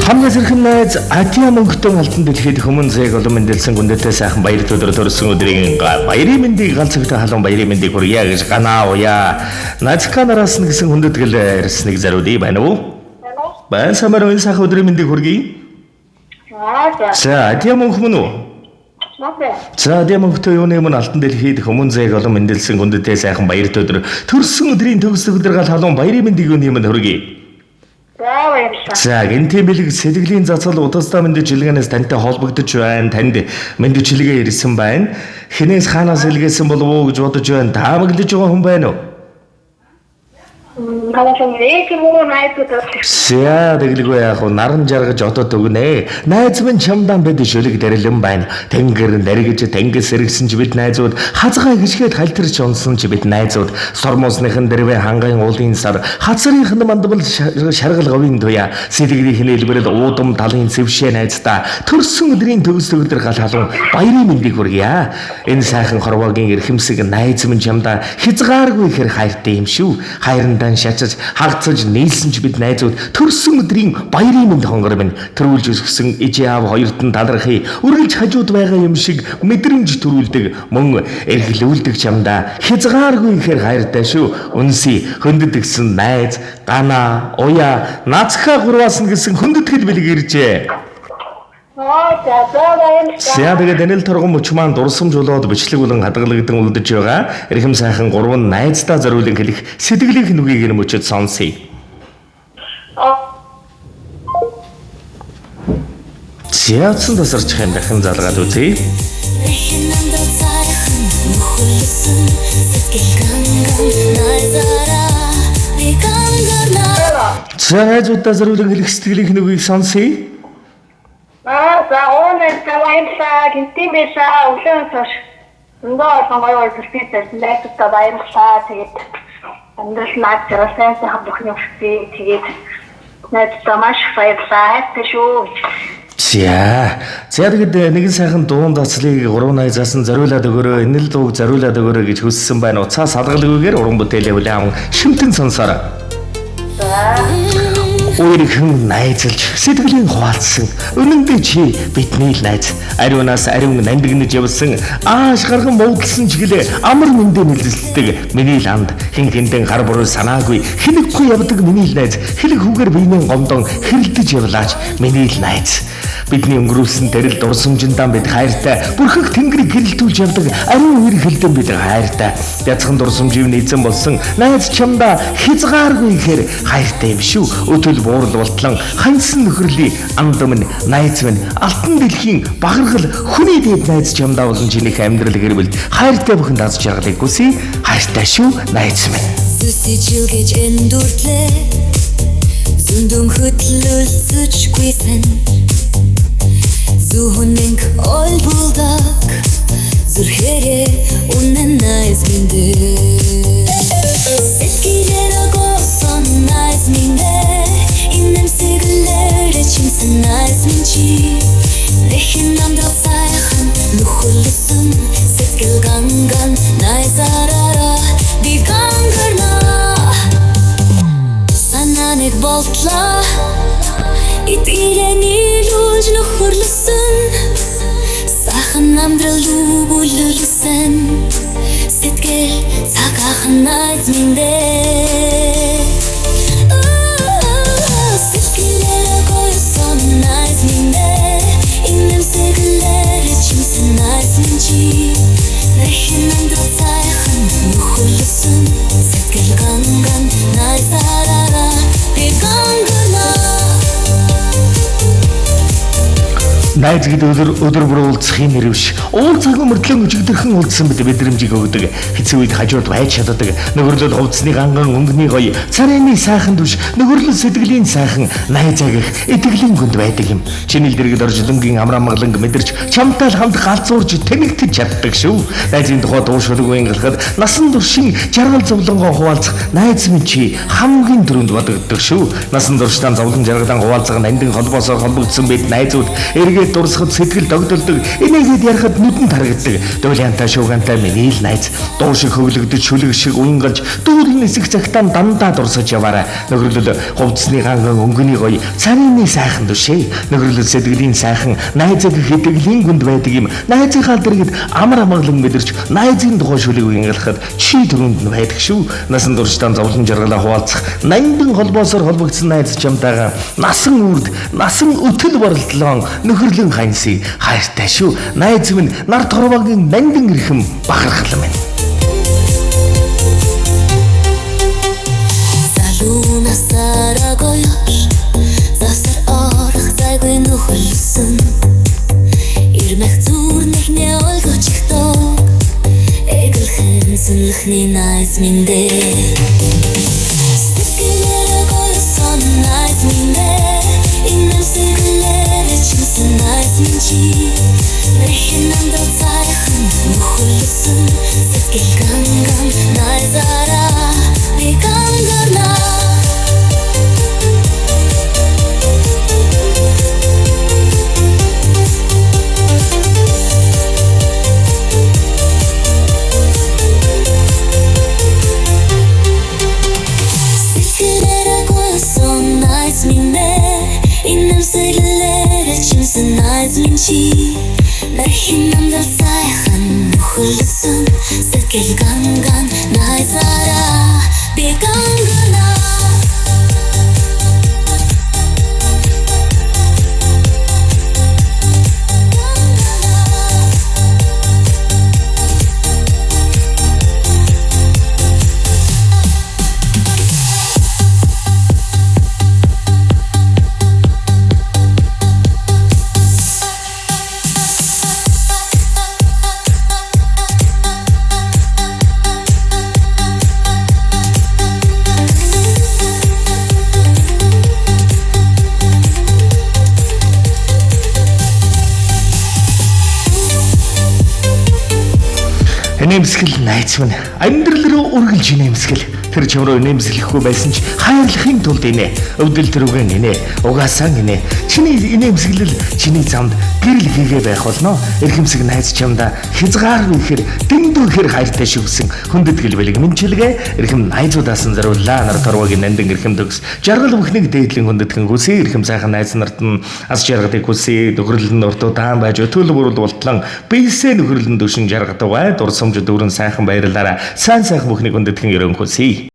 Хамгийн сэрхэн найз Атиа мөнгөтөн алтан дэлхийд хүмүүн зээг олон мэндэлсэн гүндэтэй сайхан баяр өдөр төрсөн өдрийн баярын мэндийг ганц цагтаа халуун баярын мэндийг хүргье гэж ганаа уяа. Назка нараас нь гэсэн хүндэтгэл ирснийг зориулъя байна уу? Байн самар энэ сайхан өдрийн мэндийг хүргье. За. За Атиа мөнх мөн үү? Мөн. За Атиа мөнхтөө юуны өмнө алтан дэлхийд хүмүүн зээг олон мэндэлсэн гүндэтэй сайхан баяр өдөр төрсөн өдрийн төгс өдөр гал халуун баярын мэндийг юуны өмнө хүргье. За, баярлалаа. За гэнтийн бэлэг сэтгэлийн цацал удастаа мэндчилгээнээс тантай холбогдож байна. Танд мэндчилгээ ирсэн байна. Хинээс хаанаас илгээсэн болов уу гэж бодож байна. Таамаглаж байгаа хүн байна уу? Танаас нэг юм уу найзууд За тэглгүй яах вэ? Наран жаргаж одод өгнө. Найз минь чамдаан бид шүлэг дэрэлэн байна. Тэнгэр нэргэж тэнгис сэргсэн ч бид найзууд хазгай гიშгээд халтарч унсан ч бид найзууд сормуусныхан дэрвэ хангайн уулын сар хацрынх нь мандбал шаргал говийн туяа сэтгэлийн хэлбэрэл уудам талын зэвшээ найздаа төрсөн өдрийн төгс төгдөр гал халуун баярын мэндийг хүргье. Энэ сайхан хорвоогийн эрхэмсэг найз минь чамдаа хязгааргүй хэр хайртай юм шүү. Хайрандаа шачаж хагцаж нийлсэн ч бид найзууд төрсөн өдрийн баярын мэнд хонгор минь төрүүлж өсгсөн ижи аав хоёрт нь талархъя. Үргэлж хажууд байгаа юм шиг мэдрэмж төрүүлдэг мөн эрхлүүлдэг чамдаа хязгааргүй хэр хайртай шүү. Үнсий хөндөд гисэн найз гана уяа нацха гурваас нь гэсэн хөндөдгөл бэлэг иржээ. Аа, за, за, баярлалаа. За тэгээд Данил торгон мөч маань дурсамж болоод бичлэг болон хадгалагдсан үлдэж байгаа. Эрхэм сайхан гурван найздаа зориулан хэлэх сэтгэлийн нүгийг энэ мөчөд сонсъё. Зяцсан тасарчих юм дахин залгаад үзье. Рэхэн амьдрал сайхан нөхөрлөсөн сэтгэл ганган найзаараа би гангарна. За найзуудаа зориулан хэлэх сэтгэлийн нүгийг сонсъё. Аа, за, уунаа баярлалаа. Гинтийн байлаа. Өглөөнөөс хойш өндөө олон гоё гоё сюрприз байсан. Найзуудаа баярлалаа. Тэгээд амьдрал наад жаргал сайн сайхан бүхний хүсье. Тэгээд найзуудаа маш их баярлалаа. Хайртай шүү. За. За тэгэд нэгэн сайхан дуун цацлыг гурван найзаас нь зориулаад өгөөрэй. Энэ л дууг зориулаад өгөөрэй гэж хүссэн байна. Уцаас хадгалгүйгээр уран бүтээлээ хүлээн аван шимтэн сонсоорой. За. Үерхэн найзалж сэтгэлийн хуваалцсан. Үнэндээ чи бидний л найз. Ариунаас ариун нандинаж явсан. Ааш гарган муудалсан ч гэлээ амар мэндэ мэлзэлдэг. Миний л анд хин хиндэн хар буруу санаагүй. Хинэггүй явдаг миний л найз. Хэлэг хүүгээр биенээ гомдон хэрэлдэж явлаач миний л найз. Бидний өнгөрүүлсэн тэрэл дурсамжиндаа бид хайртай. Бүрхэг тэнгэрийг гэрэлтүүлж явдаг ариун үер хэлдэн бид хайртай. Язхан дурсамжийн эзэн болсон найз чамдаа хязгааргүй ихээр хайртай юм шүү. Өтөл буурал болтлон ханьсан нөхөрлийн анд минь найз минь алтан дэлхийн багаргал хүний дэд найз чамдаа болон чинийх амьдрал гэр бүл хайртай бүхэн даз жаргалыг хүсье. Хайртай шүү найз минь. Зүсэж илгэж эндүртлээ зүндүм хөтлөлцөжгүйсэн зүхүнэнк олбулдаг зүрхээрээ үнэн найз минь дээ. Сэтгэлээр госон найз минь дээ. Инэмсэглээр чимсэн найз минь чи Нэхэн амьдрал сайхан нөхөрлөсөн сэтгэл ганган найзаараа би гангарна. Санаа нэг болтлоо итгэлээ нийлүүлж нөхөрлөсөн сайхан амьдрал өгүүлсэн сэтгэл цагаахан найз минь дээ. Сэтгэлээр гоёсон найз минь дээ. Инэмсэглээр чимсэн найз минь чи Нэхэн амьдрал сайхан нөхөрлөсөн сэтгэл ганган найзаараа би гангарна. Найз гэдэг өдөр өдөр бүр уулзахын нэр биш. Уулзах мөртлөн өчигдөрхөн уулзсан бид мэдрэмжийг өгдөг. Хэцүү үед хажууд байж чаддаг. Нөхөрлөл хувцсны ганган өнгөний гоё, царайны сайхан түш, нөхөрлөл сэтгэлийн сайхан найзаа гэх итгэлийн хүнд байдаг юм. Чиний дэргэд оржлонгийн амар амгаланг мэдэрч чамтай л хамт галзуурж тэнэгтэж чаддаг шүү. Найзын тухай дуу шүлэг ингалахад насан туршийн жаргал зовлонгоо хуваалцах найз минь чи хамгийн түрүүнд бодогддог шүү. Насан туршдаа зовлон жаргалан хуваалцах нандин холбоосоор холбогдсон бид найзууд эргээд Инээгээд дурсахад сэтгэл догдолдог. Инээгээд ярихад нүдэн тарагддаг. Дуулянтай шуугантай миний л найз. Дуу шиг хөглөгдөж шүлэг шиг уянгалж дүүрэн нисэх цагтаа дандаа дурсаж яваарай. Нөхөрлөл хувцсны ганган өнгөний гоё царины сайхан түшээ. Нөхөрлөл сэтгэлийн сайхан найзыг хэдэглийн гүнд байдаг юм. Найзынхаа дэргэд амар амгалан мэдэрч найзын тухай шүлэг уянгалахад чи түрүүнд нь байдаг шүү. Насан туршдаа зовлон жаргалаа хуваалцах нандин холбоосоор холбогдсон найз чамтайгаа насан үрд насан өтөл боролдлон нөхөрлөн ханси хайртай шүү. Найз минь нар торвогийн нандин эрхэм бахархал минь. Залуу насаараа гоёш засар орох зайгүй нөхөрлөсөн. Ирмэх зүрнэхнээ ойлгочихдог. Эгэлхэн сүнлэхний найз минь дээ. Сэтгэлээрээ гоёсон найз минь дээ. Инээмсэглээрээ чимсэн найз минь чи. Нэхэн амьдрал зайхан нөхөрлөсөн. Сэтгэл ганган найзаараа би гангарна. Сэтгэлээрээ гоёсон найз минь дээ. Инээмсэглээрээ чимсэн найз минь чи. Нэхэн амьдрал сайхан нөхөрлөсөн. Сэтгэл ганган найзаараа би гангарна. Инээмсэглэл найз минь амьдрал руу үргэлж инээмсэглэл. Тэр чам руу инээмсэглэхгүй байсан ч хайрлахын тулд инээ. Өвдөл тэрүүгэн инээ. Угаасаа инээ. Чиний инээмсэглэл чиний замд гэрэл хийгээ байх болно. Эрхэмсэг найз чамдаа хязгааргүй ихээр дэндүү ихээр хайртай шүгсэн хүндэтгэл бэлэг мэдчилгээ эрхэм найзуудаас нь зориуллаа. Нар торвогийн нандин эрхэм төгс жаргал бүхнийг дээдлэн хүндэтгэн хүсье. Эрхэм сайхан найз нарт нь ас жаргадыг хүсье. Нөхөрлөл нь урт удаан байж өтөл бүрэл болтлон биесээ нөхөрлөн дүүшин жаргадаг бай. Дурсамж дүүрэн сайхан баярлалаараа сайн сайхан бүхнийг хүндэтгэн өрөөн хүсье.